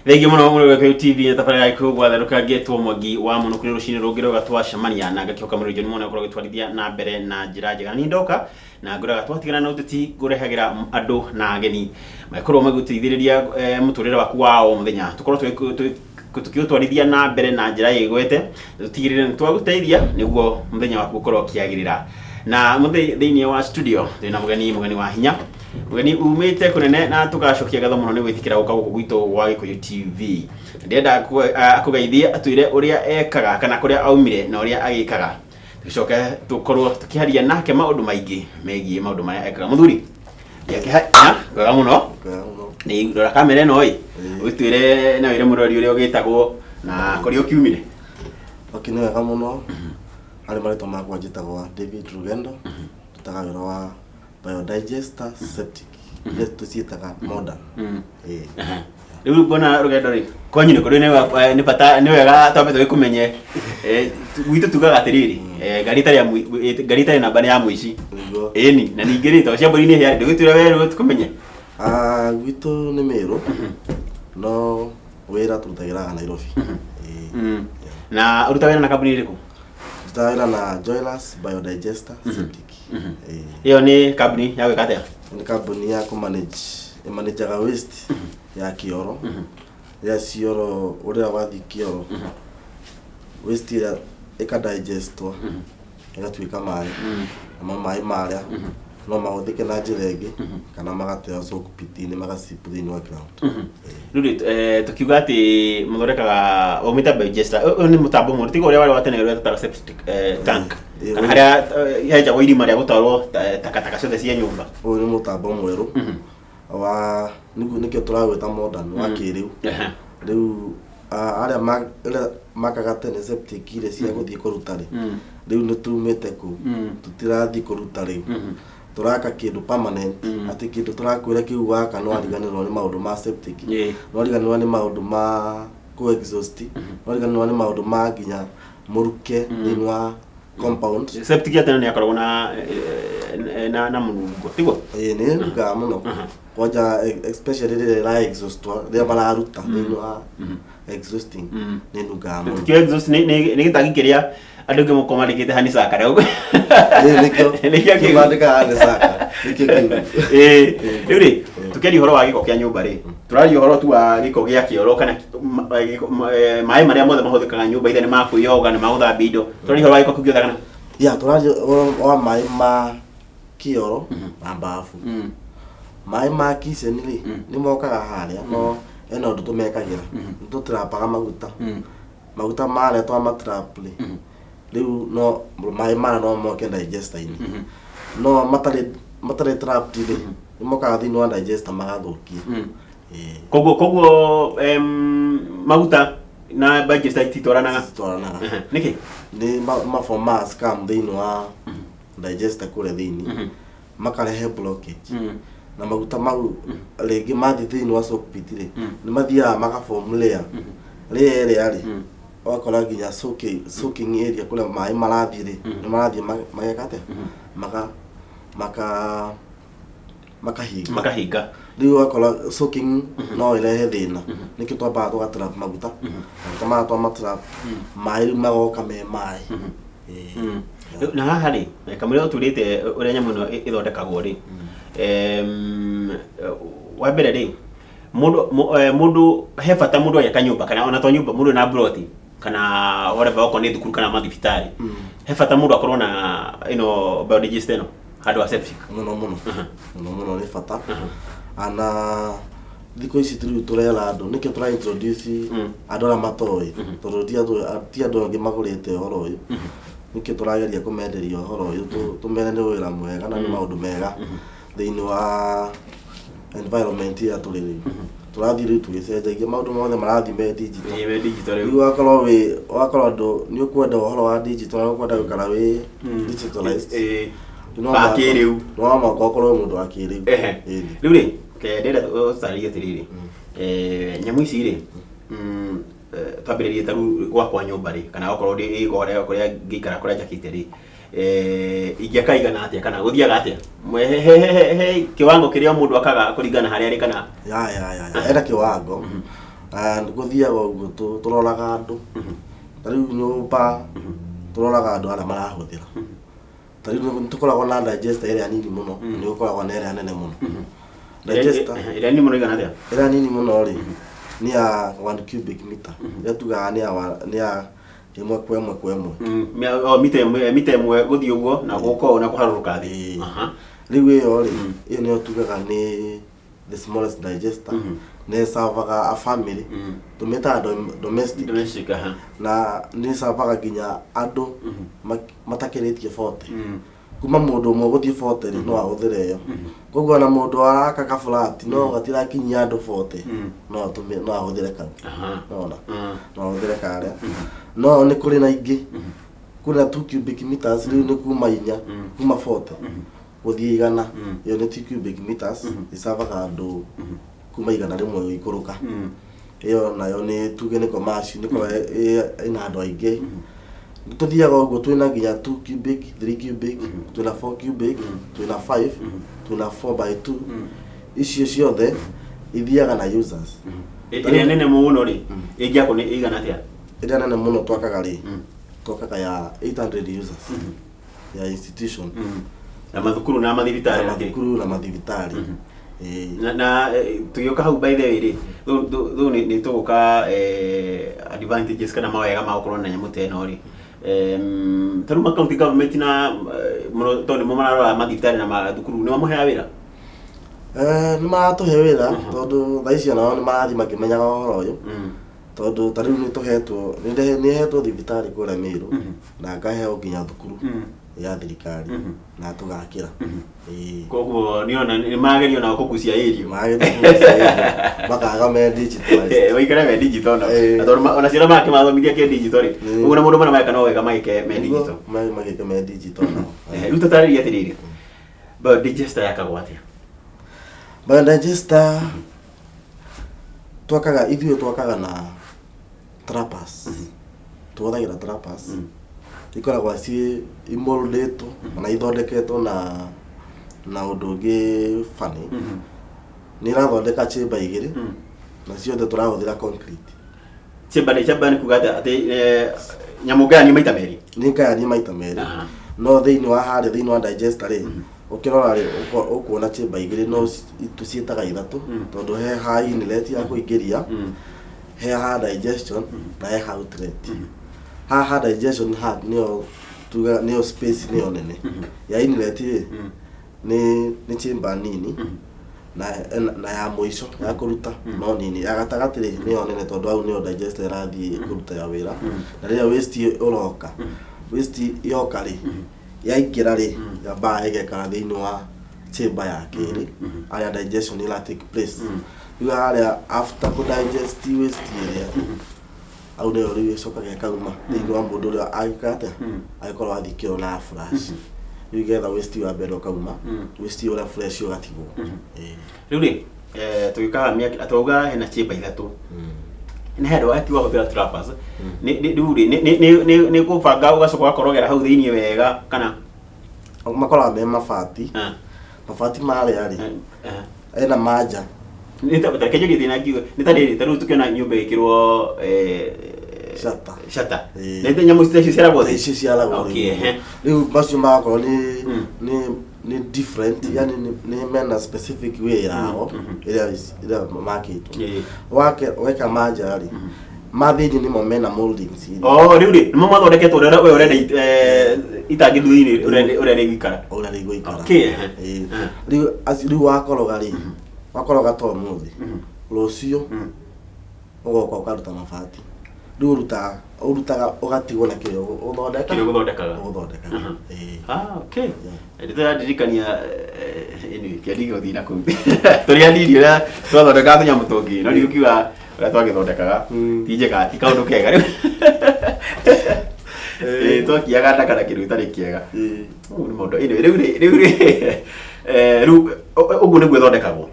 Thengiũ mũno mũrĩ Gĩkũyũ TV na tabarĩra ya Gĩkũyũ gwatherũka ngetwo Mwangi wa Mũnũkũ. Nĩ rũcinĩ rũngĩ rwega twacemania na ngakĩhoka mũrĩ John Mwana ũkorwo ũgĩtwarithia na mbere na njĩra njega. Niĩ ndoka na ngwĩraga twatigana na ũteti, ngũrehagĩra andũ na ageni magĩkorwo magĩgũteithĩrĩria mũtũrĩre waku wa o mũthenya, tũkorwo tũkĩũtwarithia na mbere na njĩra ĩgwete, tũtigĩrĩre nĩ twagũteithia nĩguo mũthenya waku ũkorwo ũkĩagĩrĩra. Na thĩinĩ wa studio twĩna mũgeni, mũgeni wa hinya, mũgeni umĩte kũnene, na tũgacokia ngatho mũno nĩ gwĩtĩkĩra gũka gũkũ gwitũ gwa Gĩkũyũ TV. Ndĩrenda akũgeithie, atwĩre ũrĩa ekaga kana kũrĩa aumire na ũrĩa agĩkaga, tũcoke tũkorwo tũkĩaria nake maũndũ maingĩ megiĩ maũndũ marĩa ekaga. Mũthuri gĩakĩha wega mũno. Wega mũno. Nĩ rora kamera ĩno ĩ, ũgĩtwĩre na wĩre mũrori ũrĩa ũgĩtagwo na kũrĩa ũkiumire. Okay, nĩ wega mũno. Harĩ marĩtwa makwa njĩtagwo David Rugendo. Ndutaga wĩra wa biodigester septic. Iria tũciĩtaga modern. Ĩĩ. Rĩu ngona rũgendo rĩ kwanyu nĩ kũrĩ nĩ bata, nĩ wega twambe tũgĩkũmenye. Gwitũ tugaga atĩrĩrĩ, ngari ĩtarĩ ya ngari ĩtarĩ namba nĩ ya mũici. Nĩguo. Ĩni na ningĩ rĩ, tondũ cia mbũri nĩ hĩa, ndũgĩtwĩre werũ tũkũmenye. Ah, gwitũ nĩ Mĩrũ. No wĩra tũrutagĩra Nairobi. Ĩĩ. Na ũruta wĩra na kambuni ĩrĩkũ? Ndutaga wĩra na Joyless Biodigester Septic. Ĩĩ. Ĩyo nĩ kambuni ya gwĩka atĩa? Nĩ kambuni ya kũmanage, ĩmanajaga waste ya kĩoro, rĩrĩa cioro, ũrĩa wathiĩ kĩoro, waste ĩrĩa ĩkadigestwo ĩgatuĩka maĩ, namo maĩ marĩa no mahũthĩke na njĩra ĩngĩ kana magateo soak pit-inĩ, magaseep thĩinĩ wa ground. Rĩu rĩ, tũkiuga atĩ mũthondekaga ũmĩta biodigester, ũyũ nĩ mũtambo mwerũ, tiga ũrĩa warĩ wa tene ũrĩa twĩtaga septic tank, kana harĩa henjagwo irima rĩa gũtwarwo takataka ciothe cia nyũmba? Ũyũ nĩ mũtambo mwerũ wa nĩguo nĩkĩo tũrawĩta modern, wa kĩrĩu. Rĩu arĩa arĩa makaga tene septic iria cia gũthiĩ kũruta rĩ, rĩu nĩ tumĩte kũu, tũtirathiĩ kũruta rĩu, tũraka kĩndũ permanent, atĩ kĩndũ tũrakwĩra kĩu waka nĩ wariganĩrwo nĩ maũndũ ma septic, nĩ wariganĩrwo nĩ maũndũ ma kũ exhaust, nĩ wariganĩrwo nĩ maũndũ ma nginya mũruke thĩinĩ wa compound. Septic ya tene nĩ yakoragwo na na mũnungo, tiguo? Ĩĩ, nĩ ĩnungaga mũno, kwanja especially rĩrĩa ĩra exhaustwo, rĩrĩa mararuta thĩinĩ wa exhausting, nĩ ĩnungaga mũno. Tukio exhaust nĩ gĩtangi kĩrĩa andũ aingĩ makoragwo mandĩkĩte Hanisaka rĩu. Ĩĩ, nĩkĩo. Nĩkĩo kĩu. Kĩu mandĩkaga Hanisaka, nĩkĩo kĩu. Ĩĩ, rĩu rĩ, tũkĩaria ũhoro wa gĩko kĩa nyũmba rĩ, tũraria ũhoro tu wa gĩko gĩa kĩoro kana maĩ marĩa mothe mahũthĩkaga nyũmba, ithe nĩ ma kwĩyoga, nĩ ma gũthambia indo, tũraria ũhoro wa gĩko kĩu gĩothe kana? Ya, tũraria ũhoro wa maĩ ma kĩoro na mbabu. Maĩ ma kitchen rĩ, nĩ mokaga harĩa, no hena ũndũ tũmekagĩra, nĩ tũtrapaga maguta. Maguta marĩa twamatrap rĩ, rĩu no maĩ maya no moke digester-inĩ, no matarĩ trapped rĩ, nĩ mokaga thĩinĩ wa digester magathũkia. Ĩĩ. Koguo maguta na digester ititwaranaga? Citwaranaga. Nĩkĩ? Nĩ maforma scum thĩinĩ wa digester kũrĩa thĩinĩ, makarehe blockage, na maguta mau rĩngĩ mathiĩ thĩinĩ wa soak pit rĩ, nĩ mathiaga magaform layer. Layer ĩrĩa rĩ, ũgakora nginya soaking area kũrĩa maĩ marathiĩ rĩ, nĩ marathiĩ mageka atĩa, maka maka makahinga. Makahinga. Rĩu ũgakora soaking no ĩrehe thĩna. Nĩkĩo twambaga tũgatrap maguta. Maguta maya twamatrap, maĩ rĩu magoka me maĩ. Ĩĩ. Rĩu, na haha rĩ, kamũira ũtwĩrĩte ũrĩa nyamũ ĩno ĩthondekagwo rĩ, wa mbere rĩ, mũndũ he bata mũndũ agĩaka nyũmba kana ona to nyũmba, mũndũ na mburoti kana whatever, okorwo nĩ thukuru kana mathibitarĩ, he bata mũndũ akorwo na ĩno biodigester ĩno handũ ha septic? Mũno mũno, mũno mũno nĩ bata. Ana thikũ ici rĩu tũrera andũ, nĩkĩo tũra introduce andũ arĩa matoĩ, tondũ ti andũ angĩ magũrĩte ũhoro ũyũ. Nĩkĩo tũrageria kũmenderia ũhoro ũyũ, tũmere nĩ wĩra mwega na nĩ maũndũ mega thĩinĩ wa environment ĩrĩa tũrĩ. Rĩu tũrathiĩ rĩu tũgĩcenjagia, maũndũ mothe marathiĩ me digital. Ĩĩ, me digital rĩu. Rĩu wakorwo wĩ wakorwo andũ nĩ ũkwenda ũhoro wa digital na ũkwenda gũikara wĩ digitalized, no Wa kĩrĩu. No mũhaka ũkorwo wĩ mũndũ wa kĩrĩu. Ĩni. Rĩu rĩ, ke ndĩrenda ũtarĩrie atĩrĩrĩ, nyamũ ici rĩ, twambĩrĩrie ta rĩu gwakwa nyũmba rĩ, kana okorwo ndĩ kũrĩa kũrĩa ngĩikara, kũrĩa njakĩte rĩ, ingĩaka igana atĩa kana gũthiaga atĩa? He kiwango kĩrĩa mũndũ akaga kũringana na harĩa arĩ kana? Ya, ena kiwango. Ah, gũthiaga ũguo tũroraga andũ. Ta rĩu nyũmba tũroraga andũ arĩa marahũthĩra. Ta rĩu nĩ tũkoragwo na digester ĩrĩa nini mũno, nĩ gũkoragwo na ĩrĩa nene mũno. Digester Ĩrĩa nini mũno igana atĩa? Ĩrĩa nini mũno rĩ, nĩ ya 1 cubic meter. Ĩrĩa tugaga nĩ ya 1 kwa 1 kwa 1. O, mita 1 gũthiĩ ũguo na gũka ũũ na kũharũrũka thĩ. Ĩĩ. Rĩu ĩyo rĩ, ĩyo nĩyo tugaga nĩ the smallest digester. Nĩ ĩcavaga a family. Tũmĩtaga domestic. Domestic, aha. Na nĩ ĩcavaga nginya andũ matakĩrĩtie 40. Kuma mũndũ ũmwe gũthiĩ 40 rĩ, no ahũthĩre ĩyo. Koguo ona mũndũ araka kaburati no gatirakinyia andũ 40, no atũmĩre, no ahũthĩre kau. Nona no ahũthĩre karĩa. No nĩ kũrĩ na ingĩ, kwĩna 2 cubic meters, rĩu nĩ kuma inya, kuma 40 gũthiĩ 100. Ĩyo nĩ 2 cubic meters, ĩcavaga andũ kuma 100 gũikũrũka. Ĩyo nayo nĩ tuge nĩ commercial, nĩ ĩna andũ aingĩ. Tũthiaga ũguo, twĩna nginya 2 cubic, 3 cubic, twĩna 4 cubic, twĩna 5, twĩna 4 by 2. Icio ciothe ithiaga na users. Ĩrĩa nene mũno rĩ, ĩngĩakwo nĩ ĩigana atĩa? Ĩrĩa nene mũno twakaga rĩ, twakaga ya 800 users, ya institution. Na mathukuru na mathibitarĩ na na kĩ? Mathukuru na mathibitarĩ. Ĩĩ. Na tũgĩũka hau, by the way rĩ, thũ nĩ tũgũka advantages kana mawega ma gũkorwo na nyamũ ta ĩno rĩ, ta rĩu ma county government na mũno tondũ nĩmo mararora mathibitarĩ na mathukuru, nĩ mamũheaga wĩra? Nĩ maratũhe wĩra tondũ thaa ici onao nĩ marathiĩ makĩmenyaga ũhoro ũyũ. Tondũ ta rĩu nĩ tũhetwo, nĩ hetwo thibitarĩ kũrĩa Mĩrũ na ngaheo nginya thukuru ya thirikari na tũgakĩra. Ĩĩ. Koguo nĩona nĩ marageria onao kũgucia area. Magĩthiĩ makaga me digitalized. Waikare me digital no. Ĩĩ. Na tondũ ona ciana makĩmathomithia kĩ digital rĩ, ũguo na mũndũ marĩa mareka no wega magĩke me digital. Magĩke me digital nao. Rĩu tũtarĩrie atĩrĩrĩ, biodigester yakagwo atĩa? Biodigester twakaga, ithuĩ twakaga na trappers. Tũhũthagĩra trappers, ikoragwo ciĩ imoldĩtwo kana ithondeketwo na ũndũ ũngĩ funny. Nĩ irathondeka chamber igĩrĩ na ciothe tũrahũthĩra concrete. Chamber nĩ kuga atĩ nyamũ ngayanie maita merĩ? Nĩ ngayanie maita merĩ. No thĩinĩ wa harĩa thĩinĩ wa digester rĩ, ũkĩrora rĩ, ũkuona chamber igĩrĩ, no tũciĩtaga ithatũ tondũ he ha inlet ya kũingĩria, he ha digestion na he ha outlet. Haha digestion ha nĩyo tuga nĩyo space nĩyo nene. Ya inlet rĩ, nĩ chamber nini na ya mũico ya kũruta no nini. Ya gatagatĩ rĩ, nĩyo nene tondũ hau nĩyo digester ĩrathiĩ kũruta ya wĩra. Na rĩrĩa waste ũroka, waste yoka rĩ, yaingĩra rĩ, yambaga ĩgekara thĩinĩ wa chamber ya kerĩ harĩa digestion ĩra take place. Rĩu harĩa after kũ digest waste ĩrĩa, hau nĩyo rĩu ĩcokaga ĩkauma thĩinĩ wa mũndũ ũrĩa agĩka atĩa, agĩkorwo athiĩ kĩoro na flash. Rĩu getha waste wa mbere ũkauma, waste ũrĩa fresh ũgatigwo. Ĩĩ. Rĩu rĩ, tũgĩkaga mĩaki twauga hena chamber ithatũ, nĩ handũ akiuga hũthĩra trappers. Rĩu rĩ, nĩ kũbanga ũgacoka ũgakorogera hau thĩinĩ wega kana? Makoragwo me mabati. Mabati marĩa rĩ, ena manja. Nĩ ta reke njũrie thĩna ngiuge nĩ ta rĩrĩ, ta rĩu tũkĩona nyũmba ĩkĩrwo Shutter. Shutter. Ĩĩ. Nĩ nyamũ icio ciaragwo thĩ? Icio ciaragwo. Okay, ehe. Rĩu macio magakorwo nĩ different, yani nĩ mena specific way yao ĩrĩa makĩtwo. Wake weka manja rĩ, ma thĩinĩ nĩmo mena moldings iria. Oh, rĩu rĩ, nĩmo mathondeketwo ũrĩa we ũrenda itangi thutha-inĩ ũrĩa rĩgũikara. Ũrĩa rĩgũikara. Okay, ehe. Ĩĩ. Rĩu rĩu wakoroga rĩ, wakoroga to ũmũthĩ, rũciũ ũgoka ũkaruta mabati. Rĩu ũrutaga ũgatigwo na kĩrĩa ũthondeka. Kĩrĩa ũgũthondekaga. Ũgũthondekaga. Ĩĩ. Ah, okay. Ndĩraririkania, anyway, kĩandige gũthiĩ na kũu. Tũrĩ anini ũrĩa twathondekaga tũnyamũ tũngĩ, no ndigũkiuga ũrĩa twagĩthondekaga. Ti njega, ti kaũndũ kega rĩu. Ĩĩ, twakiaga ndaka na kĩndũ gĩtarĩ kĩega. Ũguo nĩ maũndũ. Anyway, rĩu rĩ, rĩu ũguo nĩguo ĩthondekagwo.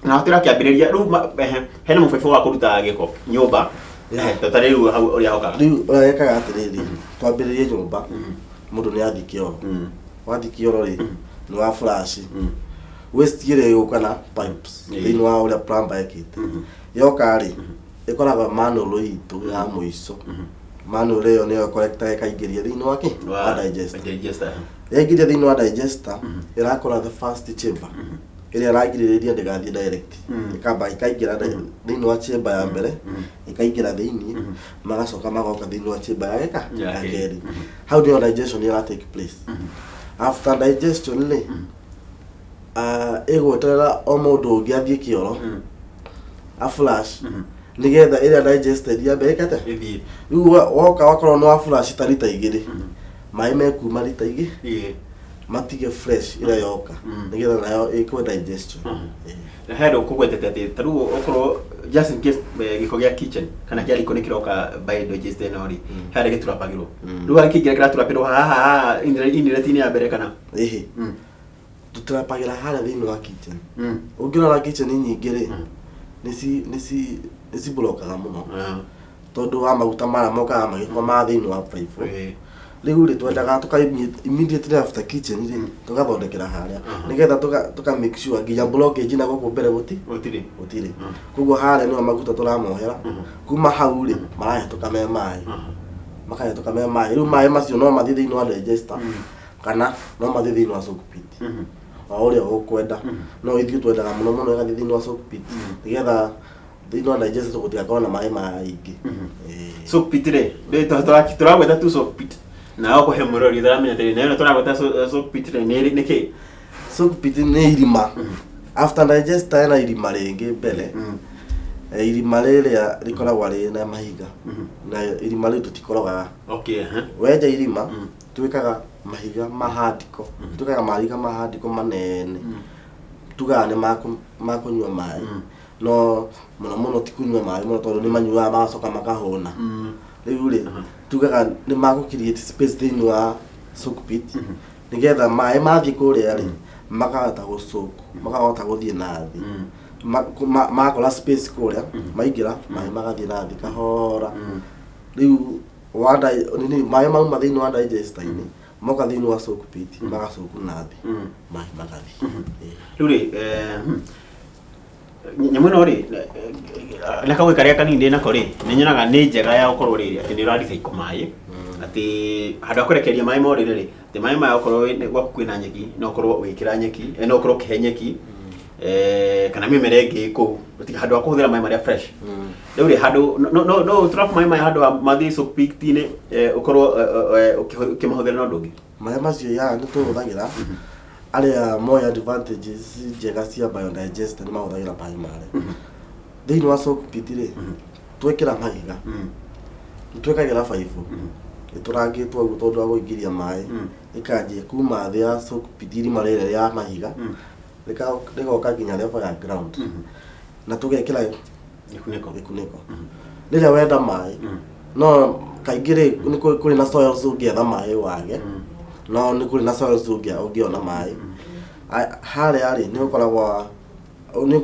Na tũra kĩambĩrĩria rĩu ehe, hena mũbaibũ wa kũruta gĩko nyũmba. Ta rĩu hau ũrĩa hokaga. Rĩu ũrĩa gĩkaga atĩrĩrĩ, twambĩrĩrie nyũmba, mũndũ nĩ athiĩ kĩoro. Wathiĩ kĩoro rĩ, nĩ wa flash waste ĩrĩa ĩgũka na pipes thĩinĩ wa ũrĩa plumber ekĩte yoka rĩ. Ĩkoragwo manual itũ ya mũico. Manual ĩyo nĩyo ĩkorektaga ĩkaingĩria thĩinĩ wa kĩ? Wa digester. Digester. Yaingĩria thĩinĩ wa digester, ĩrakora the first chamber ĩrĩa ĩragirĩrĩria ndĩgathiĩ direct. Ĩkamba ĩkaingĩra thĩinĩ wa chamber ya mbere, ĩkaingĩra thĩinĩ, magacoka magoka thĩinĩ wa chamber ya gĩka Ya ya kerĩ. kerĩ. Hau nĩho digestion ĩra take place. After digestion rĩ, ĩgweterera o mũndũ ũngĩ athiĩ kĩoro, a flush, nĩgetha ĩrĩa digested yambe ĩkate. Ĩthiĩ. Rĩu woka wakorwo nĩ wa flush ta rita 2, maĩ mekuma rita 2, Ĩĩ. matige fresh ĩrĩa yoka, nĩgetha nayo ĩkwe digestion. Ĩĩ. He andũ kũgwetete atĩ ta rĩu okorwo just in case gĩko gĩa kitchen kana kĩa riko nĩ kĩroka by digester ĩno rĩ, he harĩa gĩturapagĩrwo. Rĩu harĩa kĩingĩra kĩraturapĩrwo haha haha inlet-inĩ ya mbere kana? Ĩhĩ. Tũtirapagĩra harĩa thĩinĩ wa kitchen. Ũngĩrora kitchen nyingĩ rĩ, nĩ ciblockaga mũno, tondũ wa maguta marĩa mokaga magĩkoma thĩinĩ wa pipe. Rĩu rĩ, twendaga tũka immediately after kitchen rĩ, tũgathondekera harĩa, nĩgetha tũka make sure nginya blockage na gũkũ mbere gũti Gũtirĩ. Gũtirĩ. Koguo harĩa nĩho maguta tũramohera. Kuma hau rĩ, marahĩtũka me maĩ, makahĩtũka me maĩ. Rĩu maĩ macio no mathiĩ thĩinĩ wa digester kana no mathiĩ thĩinĩ wa soak pit, o ũrĩa ũkwenda. No ithuĩ twendaga mũno mũno ĩgathiĩ thĩinĩ wa soak pit, nĩgetha thĩinĩ wa digester gũtigakorwo na maĩ maingĩ. Ĩĩ. Soak pit rĩ, tũragweta tu soak pit na ũkũhe mũrori ũtaramenya atĩrĩ, nayo ĩno tũragweta soak pit rĩ, nĩ kĩ? Soak pit nĩ irima. After digester hena irima rĩngĩ mbere. Irima rĩrĩa rĩkoragwo rĩ na mahiga, na irima rĩu tũtikorogaga. Wenja irima, twĩkaga mahiga mahandiko, twĩkaga mahiga mahandiko manene. Tugaga nĩ makũnyua maĩ, no mũno mũno ti kũnyua maĩ mũno, tondũ nĩ manyuaga magacoka makahũna. Rĩu rĩ, tugaga nĩ makũ create space thĩinĩ wa soak pit, nĩgetha maĩ mathiĩ kũrĩa rĩ, makahota gũsoak, makahota gũthiĩ na thĩ. Makora space kũrĩa, maingĩra maĩ magathiĩ na thĩ kahora. Rĩu wanda nini maĩ mauma thĩinĩ wa digester-inĩ, moka thĩinĩ wa soak pit, magasoak na thĩ, maĩ magathiĩ. Ĩĩ. Rĩu rĩ, nyamũ ĩno rĩ, na kagũĩ karĩa kanini ndĩ nako rĩ, nĩ nyonaga nĩ njega ya gũkorwo rĩrĩ atĩ nĩ ũra recycle maĩ, atĩ handũ ha kũrekereria maĩ morĩre rĩ, atĩ maĩ maya okorwo gwaku kwĩna nyeki, no ũkorwo ũgĩkĩra nyeki, no ũkorwo ũkĩhe nyeki, kana mĩmera ĩngĩ kũu. Gũtirĩ handũ ha kũhũthĩra maĩ marĩa fresh. Rĩu rĩ, handũ no trap maĩ maya handũ ha mathiĩ soak pit-inĩ, ũkorwo ũkĩmahũthĩra na ũndũ ũngĩ. Maĩ macio ya nĩ tũhũthagĩra. Arĩa moĩ advantages njega cia biodigester nĩ mahũthagĩra maĩ marĩa thĩinĩ wa soak pit rĩ, twekĩra mahiga, nĩ twĩkagĩra baibũ ĩtũrangĩtwo ũguo tondũ wa kũingĩria maĩ, ĩkanjia kuma thĩ ya soak pit, irima rĩrĩa rĩa mahiga, rĩgoka nginya level ya ground, na tũgekĩra gĩkunĩko. Gĩkunĩko. Rĩrĩa wenda maĩ, no kaingĩ rĩ, nĩ kũrĩ na soils ũngĩetha maĩ wage, no nĩ kũrĩ na soils ũngĩona maĩ. Harĩa rĩ, nĩ ũkoragwo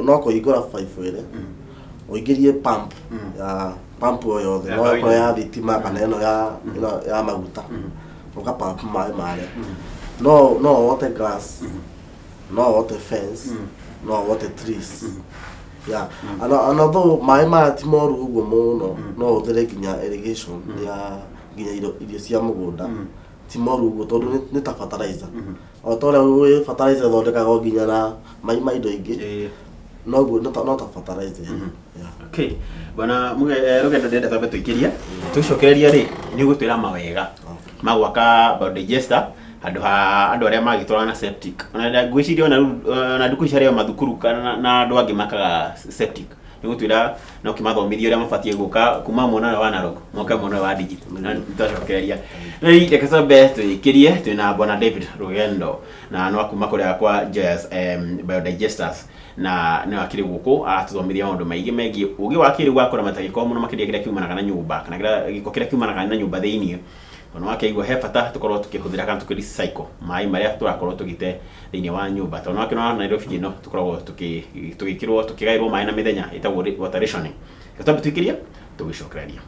no kũhingũra baibũ ĩrĩa, ũingĩrie pump ya pump o yothe, Ya no ĩkorwo kawaida. ya thitima kana ĩno ya maguta, ũka pump maĩ marĩa. No wote grass, no wote fence, no wote trees, yeah. And although maĩ maya ti moru ũguo mũno, no ũhũthĩre nginya irrigation ya nginya irio cia mũgũnda. Ti moru ũguo tondũ nĩ ta fertilizer, o ta ũrĩa ũĩ fertilizer ĩthondekagwo nginya na mai ma indo ingĩ, noguo no ta fertilizer, yeah. Okay, bwana Muge, rũgendo ndĩrenda twambe tũingĩrie, tũcokereria rĩ, nĩ ũgũtwĩra mawega ma gwaka biodigester handũ ha andũ arĩa magĩtwara na septic. Ona ngwĩciria ona rĩu, ona ndukũ ici arĩa mathukuru kana na andũ angĩ makaga septic, nĩ gũtwĩra no kĩmathomithie ũrĩa mabatiĩ gũka kuma mwena ũyũ wa analog moke mwena ũyũ wa digital, na nĩtwacokereria. Rĩu reke twambe tũĩkĩrie. Twĩna bwana David Rugendo na no kuma kũrĩa kwa Joyous Biodigesters, na nĩ akĩrĩ gũkũ aratũthomithia maũndũ maingĩ megiĩ ũgĩ wa kĩrĩu wa kũramata gĩko, mũno makĩria kĩrĩa kiumanaga na nyũmba kana gĩko kĩrĩa kiumanaga na nyũmba thĩiniĩ. Tondũ wakĩigua he bata tũkorwo tũkĩhũthĩra kana tũkĩ recycle maĩ marĩa tũrakorwo tũgĩte thĩiniĩ wa nyũmba, tondũ wakĩona Nairobi ĩno tũkoragwo tũgĩkĩrwo tũkĩgaĩrwo maĩ na mĩthenya, ĩtagwo water rationing. Reke twambe tũikĩrie, tũgĩcokereria.